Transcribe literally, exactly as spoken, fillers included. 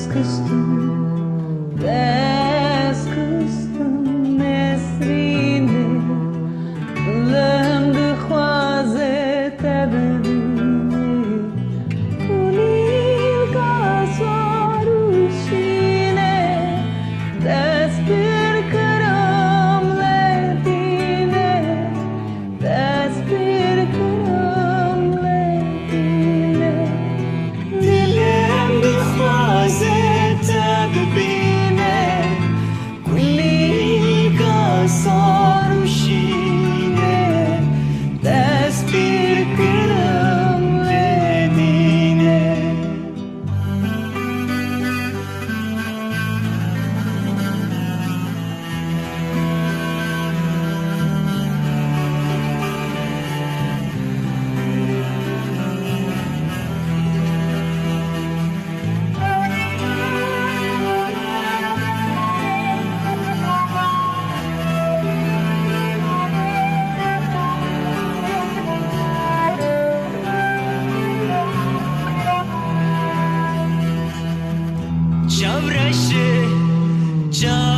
Dest kistim, dest kistim nesrînê, dilim dixwaze te bibînê. Kulîlka sor û şînê, dest pir kirim lê dînê. Dest pir kirim lê dînê. Dilim dixwaze te bibîne. Kulîlka sor û şîne. Dest pir kirim lê dîne. Çavreşe, çav